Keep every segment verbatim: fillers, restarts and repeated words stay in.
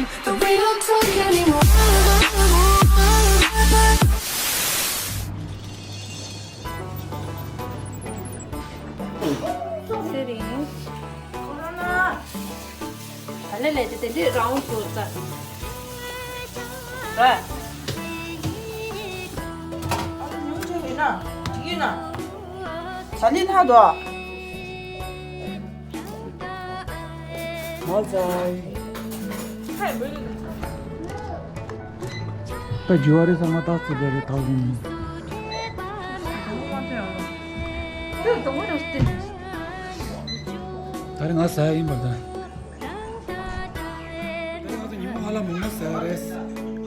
But we don't talk anymore. Sitting. ད་ལེ་ལེ་དེ་དེ་འདྲའི་རང་དབང་ཚོ་ཙ། ར། ཨ་ལོ་ཉུང་ཆེ་ཡིན་ན་འགྲིག་ཡིན་ན། ཟ་ལི་ལྷག་དོ། མ་ཚའི། ད་རྒྱུ་བ་རེ་ཚང་མ་ཏག་ཙི་དེ་རེ་ཐག་ཡིན། ད་རེ་ང་ཟ་ཡ་ཡིན་པར་ད། ད་ང་ཚོ་ཉི་མ་ཧ་ལ་མོག་མོག་ཟ་ཡ་རེད།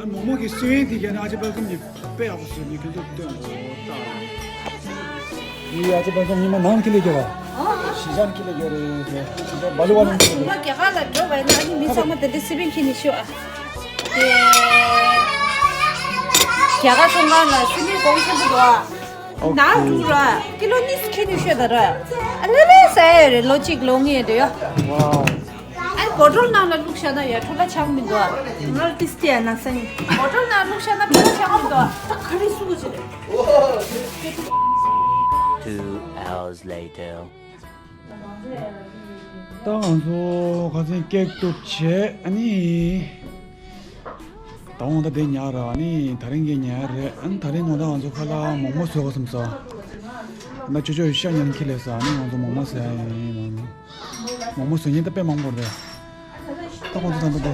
ཨ་མོག་མོག་གི་སོན་ཡན་དེ་ག་ནི་ཨ་ཅེ་པལ་ཀམ་གྱི་དཔེ་ཡག་པོ་བཟོས་ནས་ཁྱོད་ཚོ་སྟོན་དགོས་ད། ཡི་ཨ་ཅེ་པལ་ཀམ་ཉི་མ་ནང་ཁྱི་ལས་སྐྱོ་བ། ཞི་ཅང་ཁྱི་ལས་སྐྱོ་རེད། ཞི་ཅང་བ་ལུ་བ་ནང་ཁྱི་ལས་སྐྱོ། རྒྱ་གར་ལ་འགྲོ་བས་ན་ཨ་ནི་མི་ཚང་མ་དེ་འདྲ་སི་པིན་ཁྱི་ནི་ཤོ་ཨ། དེ། རྒྱ་གར་ཚོང་ཁང་ལ་སི་པིན་གོང་ཆེན་པོ་འདུག་ཨ། ནང་འགྲོ་ར། ཀི་ལོ་གཉིས་ཁྱེར་ནས་ཤོད་ད་ར། ཨ་ལེ་ལེ་ཟ་ཡ་རེད། ལོ་གཅིག་ལོ་ལྔའི་དུ་ཡ། ཨ་ནི་བོ་ཊལ་ནང་ལ་བླུགས་བཞག་ན་ཡ་འཕྲོ་བརླག་ཆགས་མི་འདུག་ཨ། ང་ལ་ཏིས་ཏི་ཡ་ན་ས་ཡིན། བོ་ཊལ་ནང་བླུགས་བཞག་ན་འཕྲོ་བརླག་ཆགས་མི་འདུག་ཨ། ད་ག་རེ་སུ་ག་ཅི་རེད། Two hours later. ད་ང་ཚོ་ཁ་སང་ཀེག་གཏུབ་བྱས་ཨ་ནི། ད་འོང་ད་དེ་ཉར་ར་ཨ་ནི་ད་རིང་གི་ཉར་རེད། ཨ་ནི་ད་རིང་འོང་ད་ང་ཚོ་ཁ་ལག་མོག་མོག་བཟོ་ག་སོང་ས། ན་ཅོ་ཅོ་ཡི་ཤ་ཉན་ཁྱི་ལས་ས་ཨ་ནི་ང་ཚོ་མོག་མོག་ཟ་ཡ་ཡིན། མོག་མོག་བཟོ་མཁན་ད་དཔེ་མང་པོ་རེད། ད་ཁོང་ཚོ་ད་ད་དེ་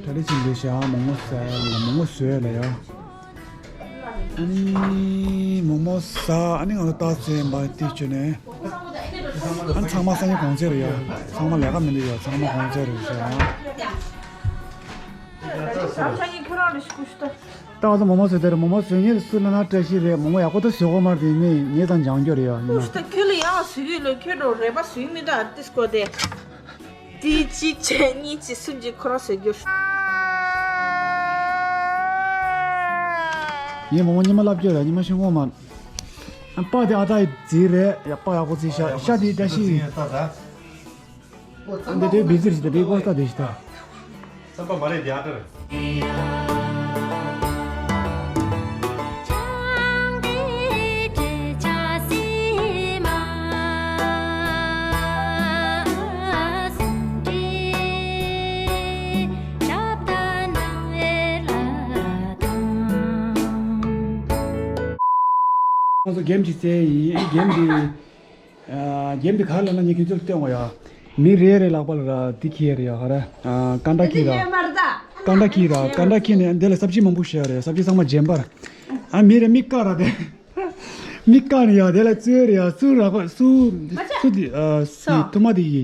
གྲ་སྒྲིག་བྱེད་འདོད་ཤ་མོག་མོག་ཟ་ཡ་ལ་མོག་མོག་བཟོ་ཡ་ལ་ཡ། ཨ་ནི་མོག་མོག་ཟ་ཨ་ནི་ང་ཚོ་ཏག་ཙེ་འབའ་ཏི་བཅུ་ནས། ཨ་ནི་ཚང་མ་སང་ཉིན་གུང་ཚེ་རེད་ཡ། ཚང་མ་ལས་ཀ་མི་འདུག་ཡ། ཚང་མ་གུང་ཚེ་རེད་ཤག་ད་ང་ཚོ་མོག་མོག་བཟོས་དེ་རེད། མོག་མོག་བཟོས་ངེས་སུ་ལ་ན་བཀྲ་ཤིས་རེད། མོག་མོག་ཡག་པོ་ད་བཟོས་གོ་མ་རེད། དེ་ནས་ངས་དང་སྦྱང་རྒྱུ་རེད་ཡ། ཡིན་ན། ཁྱོད་ལ་ཡག་བཟོས་ཡོད་ལ་ཁྱོད་རོ་རེ་པ་བཟོས་མི་འདུག་ཨ་ཏིས་ཀོ་དེ། དེ་གཅིག་བྱས་གཉིས་བྱས་གསུམ་བྱས་ཁོ་རང་བཟོས་རྒྱུ། ངས་མོག་མོག་ཉི་མ་ལབ་རྒྱུ་རེད། ཉི་མ་ཤི་ངོ་མ། ཨ་པ་དེ་ཨ་ཏ་ཡི་རྫི་རེད་ཡ། པ་ཡག་པོ་རྫི་ཤ་ཤ་དེ་བཀྲ་ཤིས། འདི་དེ་བི་ཟིར་ཞིག་དང་དེ་ཀོ་སྟ་དེ་ཞིག་དང་། བསམ་པ་མ་རེད་དེ་ཨ་ཏར། ཁོང་ཚོ་གེམ་ཅིག་རྩེ་ཡིན། གེམ་འདི། ཨ། རྒྱན་འདི་ག་རེ་ལབ་ན་ངས་ཁྱོད་ཚོར་སྟོན་དགོས་ཡ། མི་རེ་རེ་ལག་པ་ལ་ར་འདི་འཁྱེར་ཡ་རེད་ཡ། ག་རེ། ཨ། ཀན་ཊ་འཁྱེར་ར། ཀན་ཊ་འཁྱེར་ར། ཀན་ཊ་འཁྱེར་ནས་འདི་ལ་སབ་ཇི་མང་པོ་བཞག་ཡ་རེད། སབ་ཇི་ཚང་མ་རྗེན་པར། ཨ། མི་རེ་མིག་བཀག་ར་དེ། མིག་བཀག་ནས་ཡ་དེ་ལ་བཙོས་རེད་ཡ། སུ་རག་པ་སུ། སུ་འདི། ཨ། སུ་ཐུ་མ་འདི་ཡི།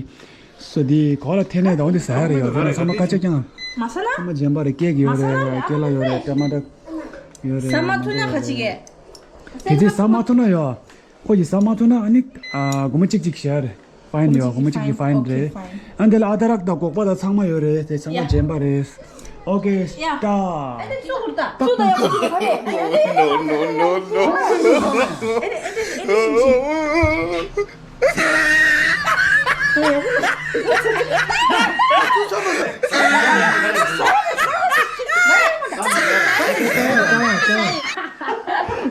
སུ་འདི་གོ་ལ་ཐེ་ནས་དང་འདི་ཟ་ཡ་རེད་ཡ། དེ་ལ་ཚང་མ་ཀ་ཆ་རྐྱང་། མ་ས་ལ། ཚང་མ་རྗེན་པ་རེད། ཀེག་ཡོད་རེད། ཀེ་ལ་ཡོད་རེད། ཊ་མ་ཊ་ཡོད་རེད། ས་མ་ཐུ་ན་ཁ་ཅིག་གེ། དེ་ཚེ་ཟ་མ་ཐུབ་ན་ཡོ། ཁོ་གིས་ཟ་མ་ཐུབ་ན་ཨ་ནི། ཨ། སྒོར་མོ་གཅིག་གཅིག་བཞག་རེད། ཕ་ཡིན་ཡོ། སྒོར་མོ་གཅིག་གཅིག་ཕ་ཡིན་རེད། ཨ་འདི་ལ་ཨ་ད་རག་དང་སྒོག་པ་དང་ཚང་མ་ཡོད་རེད། དེ་ཚང་མ་རྗེན་པ་རེད། ཨོ་ཀེ་སི་ཊར། ཨ་ནི་ཚུགས་ད། ཚུགས་ད་ཡོ། ཚུགས་ད་ཡོ། ཨ་ནི་ཨ་ནི་ཨ་ནི་ཨ་ནི།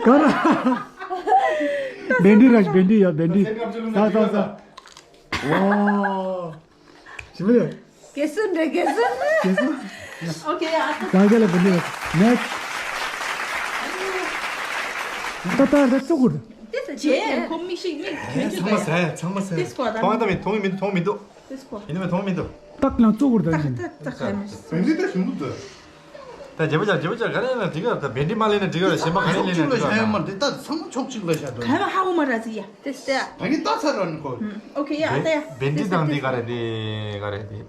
ག་ར། བེན་ཌི་ར་བེན་ཌི་ཡ་བེན་ཌི། ས་ས་ས། ཝའོ། ཞི་མི་ལེ། དགེ་སུ་འདྲ་དགེ་སུ། དགེ་སུ། ཨོ་ཀེ་ཡ། ད་ག་ལ་བེན་ཌི་ར། ནེག་སི། ད་ད་ད་ཚུགས་ཀུར། ཏེ་ས་ཇེ་ཁོ་མི་ཤིག་མི་གྱོད་ཚོད་ཚང་མ་ཟ་ཡ། ཚང་མ་ཟ་ཡ། ཏེ་སྐོར་ད་མཐོང་ད་མི་མཐོང་མི་མཐོང་མི་འདུག་ཏེ་སྐོར། ཡིན་ནམ་མཐོང་མི་འདུག་ཏག་ལ་ཚུགས་ཀུར་ད་ཏག་ཞིག་ཏག་ཏག་ཧ་མི་སི། བེན་ཌི་ད་ཞུ་འདུག་ཏུ། ད་རྗེ་པོ་ཅག་རྗེ་པོ་ཅག་ག་རེ་ན་འགྲིག་ག་ད་བེན་ཌི་མ་ལེན་ན་འགྲིག་ག་གཞན་པ་ག་རེ་ལེན་ན་འགྲིག་ག་ད་ཡ་མ་འདི་ད་ཚང་མ་ཕྱོགས་གཅིག་ལ་བཞག་འདུག་ག་མ་ཧ་གོ་མ་ར་ཟི་ཡ། ཏེ་སྟེ། ད་གི་ད་ཚར་ར་ནི་ཁོ། ཨོ་ཀེ་ཡ་ད་ཡ། བེན་ཌི་དང་འདི་ག་རེ་འདི་ག་རེ་འདི།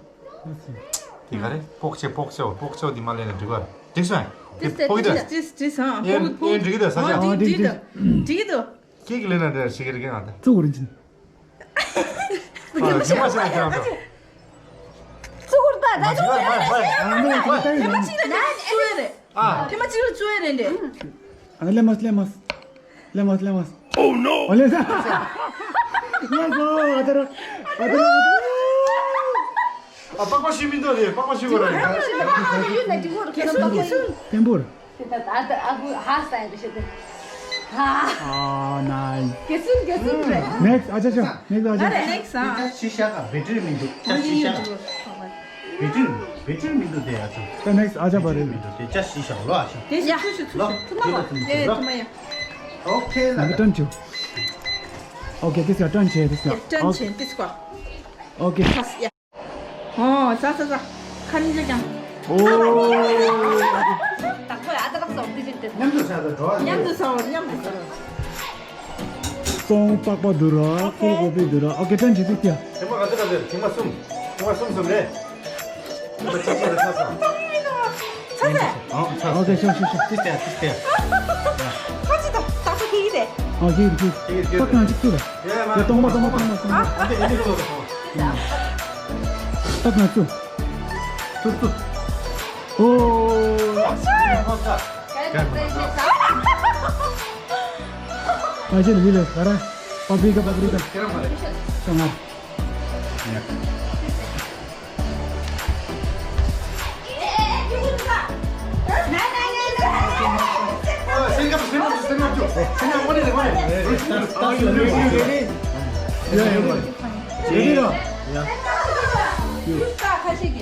དེ་ག་རེ། པོག་ཆེ་པོག་ཆེ་པོག་ཆེ་དེ་མ་ལེན་ན་འགྲིག་ག་འགྲིག་སོང་། དེ་ཕོག་གི་དེ། དེ་དེ་དེ་སང་ཕོག་གི་དེ། འགྲིག་གི་དེ་ས་ཆ། འགྲིག་འགྲིག་གི་དེ་འགྲིག་གི་དེ། ཀྱེ་གི་ལེན་ན་དེ་ཤི་གི་རེད་ང་དེ། ཙུ་གུ་རིན་ཆེན། ཨ་ཉི་མ་ཤི་ན་ཁྱེད་རང་ཚོ། ཙུ་གུ་རིན་ད་ད་ཙུ་གུ་རིན་ད། ཨ་ནི་ད་ད་ད་ད་ད་ད་ད་ད། ཨ་ཐེངས་མ་གཅིག་ལ་ཙུ་ཡ་རེད། ཨ། ཐེངས་མ་གཅིག་ལ་ཙུ་ཡ་རེད་འདི། ཨ་ནི་ལེ་མ་སི་ལེ་མ་སི། ལེ་མ་སི་ལེ་མ་སི། Oh no! ཨ་ལེ་ས། ལེ་ས་ཨ་ད་ར། ཨ་ད་ར། ཨ། པགས་པ་ཤི་མི་འདུག་རེད། པགས་པ་ཤི་བ་རེད། ཨ་ཡུ་ན་དེ་གོར་ཁེ་སུ་ཁེ་སུ། བེམ་པུར། དེ་ད་ད་ཨ་ཁུ་ཧ་ས་ཡ་དེ་ཤེས་དེ། ཧ། ཨ་ནའི། གེ་སུན་གེ་སུན་རེད། ནེགསི་ཨ་ཅག་ཤོག་ནེགསི་ཨ་ཅག་ཤོག་ནེགསི་ཨ། ཅག་ཤི་ཤ་ག་བེ་ཊི་རི་མི་འདུག་ཅག་ཤི་ཤ་ག་བེ་ཊི་རི་བེ་ཊི་རི་མི་འདུག་དེ་ཨ་ཅག་ད་ནེགསི་ཨ་ཅག་པ་རེད། མི་འདུག་དེ་ཅག་ཤི་ཤ་ལོ་ཨ་ཅག་དེ་ཤ་ཚུ་ཤི་ཚུ་ཤི་ཐུ་མ་བ་ཨེ་ཐུ་མ་ཡ། ཨོ་ཁེ་ལ་ད་ཏྲན་ཆུ། ཨོ་ཁེ་དེ་ཤ་ཏྲན་ཆེ་དེ་ཤ་ཏྲན་ཆེ་དེ་ཤ་ཨོ་ཁེ། ཨོ། ཟ་ཟ་ཟ། ཁ་ནི་ཅག་ཀྱང་། ཨོ། དག་པོ་ཡ་ད་རག་སོང་དེ་བཞིན་དེ། མཉམ་དུ་ཟ་དང་འགྲོ་བ་མཉམ་དུ་ཟ་བ་མཉམ་དུ་ཟ་བ། སོང་པགས་པ་འདུག་ར། ཨོ་ཁེ། སོང་གོ་པི་འདུག་ར། ཨོ་ཁེ་ཏྲན་ཆི་ཏི་ཏི་ཡ། ཐེངས་མ་ག་ཚོད་ག་ཚོད། ཐེངས་མ་གསུམ། ཐེངས་མ་གསུམ་གསུམ་རེད། ཐེངས་མ་གཅིག་གཅིག་ལ་ཚར་སོང་། ཚར་སོང་། ཨོ་ཚར་སོང་། ཨོ་ཁེ་ཤོག་ཤོག་ཤོག་ཏི་ཏི་ཡ་ཏི་ཏི་ཡ། ཁ་ཅི་ད་ད་ས་ཁེ་ཡི་རེད། ཨོ་ཁེ་ཡི་རེད། ཁེ་ཡི་རེད། ད་གང་ཅིག་ཚུར་ར། ཡ་མ་ཡ་སྟོང་པ་སྟོང་པ་སྟོང་པ་སྟོང་པ། ཨ་འདི་ཨེ་འདི་ཚོ་ད། ད་ང་ཚོ། ཚུར་ཚུར། ཨོ། ཨ་ཅེ་ལི་ལི་ག་ར། པ་པི་རི་ཀ་པ་པི་རི་ཀ་ཁྱེད་རང་མ་རེད། ད་ང་།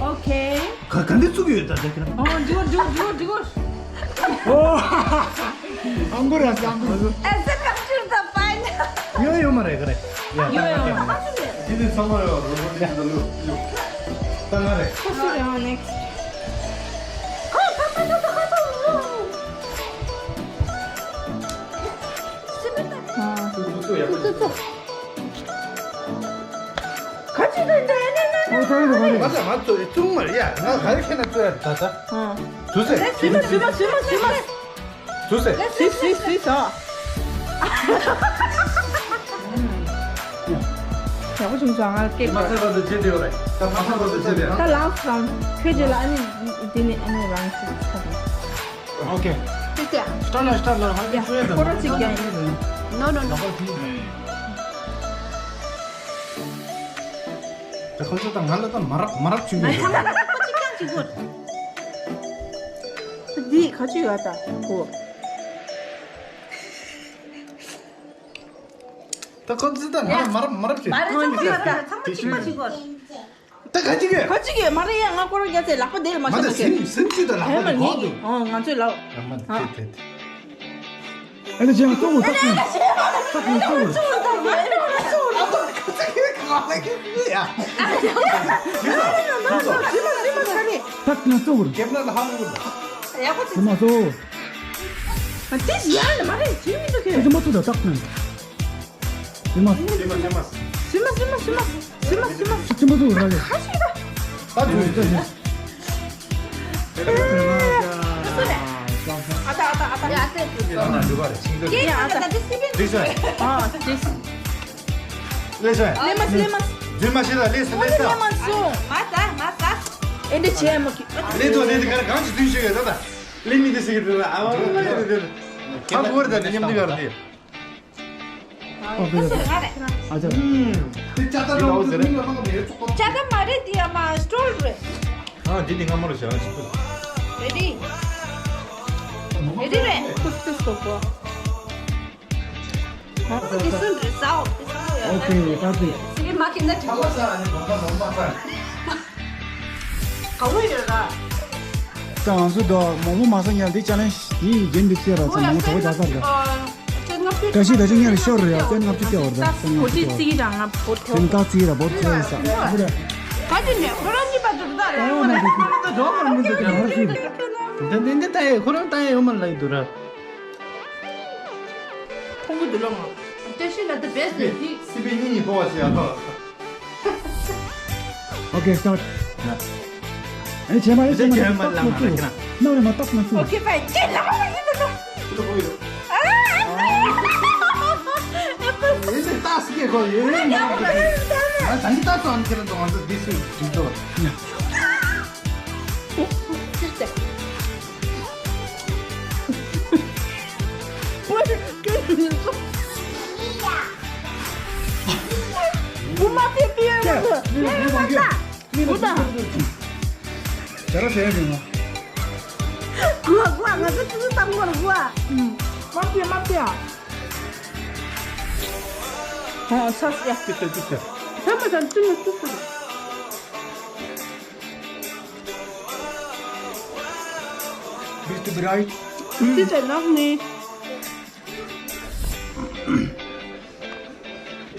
Okay. ག་ག་འདི་བཙུགས་ཡོད་ད་ད་ཁྱེད་རང་། ཨོ་འགྲིག་གོ་འགྲིག་གོ་འགྲིག་གོ་འགྲིག་གོ། ཨོ། ཨང་གུར་ཨ་ཨང་གུར། As a computer fine. ཡོད་ཡོད་མ་རེད་ག་རེད། ཡ་ཡོད་ཡོད་མ་རེད། འདི་འདི་ཚང་མ་ཡོད་རེད། ད་ང་རེད། ཁོ་སུ་རེད། ཨོ་next. ཨ། ཚུགས་ཚུགས་ཡག་པོ་ཚུགས་ཚུགས། ག་ཅི་དང་འདྲ་ཡིན་ན་ན་ན། ཨོ་ད་ཡིན་རེད་མ་རེད། ང་ཚོ་བཙུན་མ་རེད་ཡ། ང་ག་རེ་བཤད་ན་བཙུན་ཡ་ད་ད། ཨ། དུ་ཟེར། ཟེར་མ་ཟེར་མ་ཟེར་མ་ཟེར་མ། དུ་ཟེར། ཟེར་ཟེར་ཟེར་ཟེར། ཡག་པོ་བྱུང་སོང་། ང་སྐད་མ་ཚད་པ་དུ་བྱེད་དེ་རེད། ད་མ་ཚད་པ་དུ་བྱེད་དེ་རེད། ད་last round ཁྱོད་རྗེས་ལ་ཨ་ནི་འདི་ནི་ཨ་ནི་རང་ཚུགས་ཚུགས། Okay. Sit there. Start ལ་start ལ་ཧ་ལས་ཡ། ཁོ་ར་ཅིག་ཀྱང་། No, no, no. ད་ཁོ་ཚོ་ད་ང་ལ་ད་མ་རབས་མ་རབས་བྱུང་ཡོད། ང་ཚང་མ་ཁོ་ཅིག་ཀྱང་ཅིག་གོ། འདི་ག་ཅི་ཡོད་ད་ཁོ། ད་ཁོ་ཚོ་ད་ང་ལ་མ་རབས་མ་རབས་བྱུང་། མ་རེད། ཚང་མ་ཡོད་ད། ཚང་མ་ཅིག་མ་ཅིག་གོ། ད་ག་ཅི་གི། ག་ཅི་གི་མ་རེད་ཡ། ང་སྐོར་རྒྱག་ཚེ་ལག་པ་དེར་མ་མ་ཤོར་ད་ན་སེམས་སེམས་ཅི་ད་ལག་པ་དེ་གོག་འདུག་ཨོ་ང་ཚོའི་ལག་ཨ་མ་དེ་དེ་དེ། ཨ་ནི་ཅང་གཙོ་བོ་ཏག་ཏག་ཏག་ཏག་གཙོ་བོ། ཏག་ཏག་གཙོ་བོ། ཡག་པོ་ཚིག་མ་གཙོ་བོ། དེ་ཡང་མ་རེད། ཅི་མི་འདུག་གས། ཅི་མ་གཙོ་ད་ཏག་ཏག་ཞི་མ། ཞི་མ་ཞི་མ་ཞི་མ་ཞི་མ་ཞི་མ་ཞི་མ་ཞི་མ་ཞི་མ་ཞི་མ་ཞི་མ་ཞི་མ་ཞི་མ་ཞི་མ་ཞི་མ་ཞི་མ། ད་དུས་ད་དུས། ཨ་ད་ཨ་ད་ཨ་ད། ཡ་ཨ་ད་དུས་ད་ན་འདུག་པ་རེད། ཆིང་ད་ཡ་ཨ་ད་ད་དུས་སི་པིན་ཨ་ཏིས། ལེ་ཤ། ལེ་མ་ལེ་མ། དུས་མ་ཤེས་ད་ལེ་སི་ལེ་ས། ལེ་མ་སུ། མ་ད་མ་ད། ཨེ་འདྲ་བྱས་མ་གི། ལེ་དོ་ལེ་དི་གར་གང་ཅི་དུས་ཤེས་ཡོད་ད་ད། ལེ་མི་དི་སི་གི་དུ་ད་ཨ་བ་ལེ་དི་དི། ཧ་གོ་རེ་ད་ནི་མཉམ་དུ་གར་དི། ཨོ་ཁེ། ཨ་ཅག་ཨ་ཅག་ཅ་ད་མ་རེད་དེ་ཡ་མ་སི་ཊོལ་རེད། ཨ་འདི་ནི་སྔ་མོ་རེད་ཤག་ཅིག་ཏུ། རེ་ཌི། རེ་ཌི་རེད། ཁུ་ཏི་སོ་པོ། ཨ་འདི་སུ་རེད་ཟའོ། འདི་སུ་རེད། ཨོ་ཁེ་ད་དེ། སི་མ་ཁེ་ན་ཅི་གོ། ག་བོ་ཡོད་ར། ད་ང་ཚོ་ད་མོག་མོག་མ་ཟ་ཉལ་འདི་ཅ་ལན་ཞི་འདི་རྒྱན་འདི་བཤད་ར་ཚ་མོག་གྲོགས་པོ་རྒྱག་ས་ར། བཀྲ་ཤིས་ད་ཅི་ཉལ་ཤོར་རེད་ཡ། སེན་ལྔ་བཅུ་སྟེར་བ་རེད་ད། སེན་ལྔ་བཅུ་སྟེར་བ་རེད། སེན་ཏག་ཙི་ར་བོ་ཐོས་ས་རེད། ག་ཅི་ནས་ཁོ་རང་གཉིས་པ་དུ་ད་རེད། འོ་ན་དེ་ད་འགྲོ་མ་མི་འདུག་ག་ཧར་ཅི། ད་འདི་འདི་ད་ཡ་ཁོ་རང་ད་ཡ་ཡོད་མ་ལ་ཡི་འདུག་ར། ཕུང་པོ་འདི་ལོ་ང་། བཀྲ་ཤིས་ལ་ད་བེས་ནས་འདི། སི་པན་གཉིས་གཉིས་པོ་བ་ཞེས་ཡ་ཐོག་ལ། Okay, start. ཨེ་བྱས་མ་ཨེ་བྱས་མ་ཨེ་བྱས་མ་ཏག་ན་ཚུགས། ནམ་རེ་མ་ཏག་ན་ཚུགས། Okay, fine. ཅེས་ལ་མ་ཡིན་ད་ད། ཨ། ཨེ་ཏག་སི་ཀེ་གོ་ཡོད་ཡོད་ཉག་གི། ཨ་ད་ཡིན་ད་སོང་ཁྱེད་རང་ཚོ་ང་ཚོ་འདི་སུ་འདི་ཚོ། Uma te pierde. Mira, mira, mira. Puta. ཇ་ར་ཟེར་ཡ་མིན་ནོ། གོ་གོ་ང་ཚོ་ཙི་ཙི་ཙམ་གོ་གོ། མ་ཕིའ་མ་ཕིའ། ཨོ་ས་ས་ཡ། ཏི་ཏི་ཏི་ཏི། ཧེ་མ་ཅན་ཙི་མ་ཙི་ཙི། Bist du bereit? ཙི་ཙི་ནག་ནི།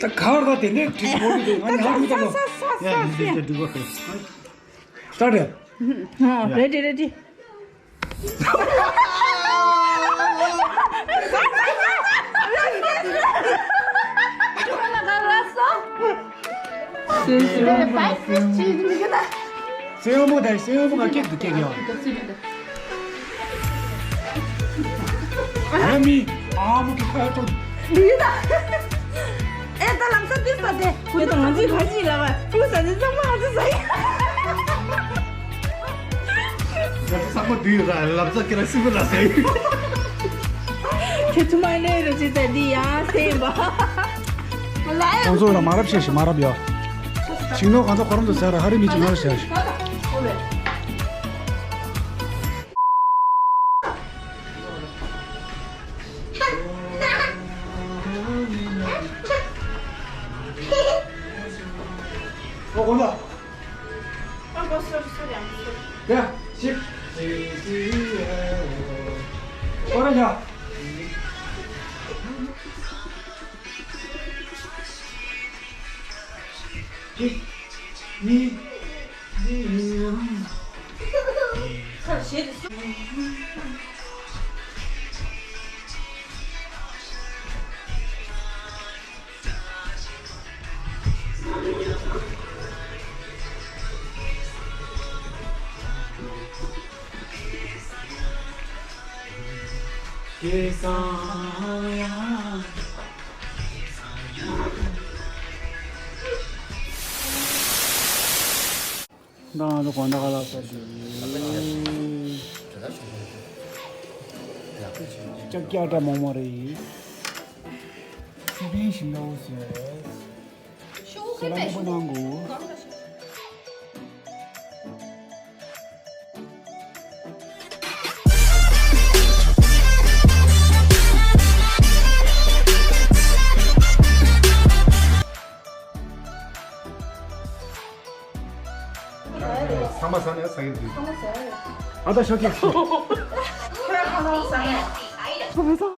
ད་གར་ད་དེ་ནས་དྲི་བ་དེ་ང་ཉག་རུ་ད་ལོ། ས་ས་ས་ཡ་ས་ཡ། Start. ཧ། Ready, ready. སེམས་མོ་དང་སེམས་མོ་ང་སྐད་དུ་སྐད་ཡོང་། ཨ་མི་ཨ་མོ་གི་ཁ་ཏོ། ལུས་ད། ཨེ་ད་ལམ་སང་དུས་ས་དེ། ཁོ་ད་ང་ཚོའི་ཁ་ཅིག་ལ་བ་ཕུག་ས་དེ་ཚང་མ་ང་ཚོ་ཟ་ཡི། ང་ཚོ་ཚང་མ་དུས་ཡོད་ད་ལམ་སང་ཁྱེད་རང་སྲིན་པོ་ལ་ཟ་ཡི། ཁྱེད་ཚོ་མ་ནས་རུ་ཅི་ད་འདི་ཡང་སེ་བ། ཁོང་ཚོ་ལ་མ་རབས་བཤད་ཤིག་མ་རབས་ཡོད། ཤིང་ནོར་གང་ཚོ་ཁོ་རང་ཚོ་ཟེར་ར་ཧ་རི་མི་ཅིག་ངར་བཤད་ཤིག་ཨོ་གོ་ལ། ཨ་གོ་སོར་སོར་ཡང་སོར། ཡ་ཤིག་ཨོ་ར་ཡ། གཅིག་གཉིས། ང་ཚོ་དགོང་དག་ལ་ས་དེ་ལྕགས་རྒྱག་འདྲ་མོག་མོག་རེད། སི་པན་ཞིམ་ལ་འོ་ཟེར། ཤོག་ཁ་པས་ཤོག་ཁ་ཁ་པས་ཤོག་ཁ་པས། ཚང་མ་ཟ་ནས་ཟ་གི་འདུག་ཚང་མ་ཟ་ཡ། ཨ་ད་ཤོག་ཁ། ཁྱོད་ཁ་ནང་ཟ་ནས།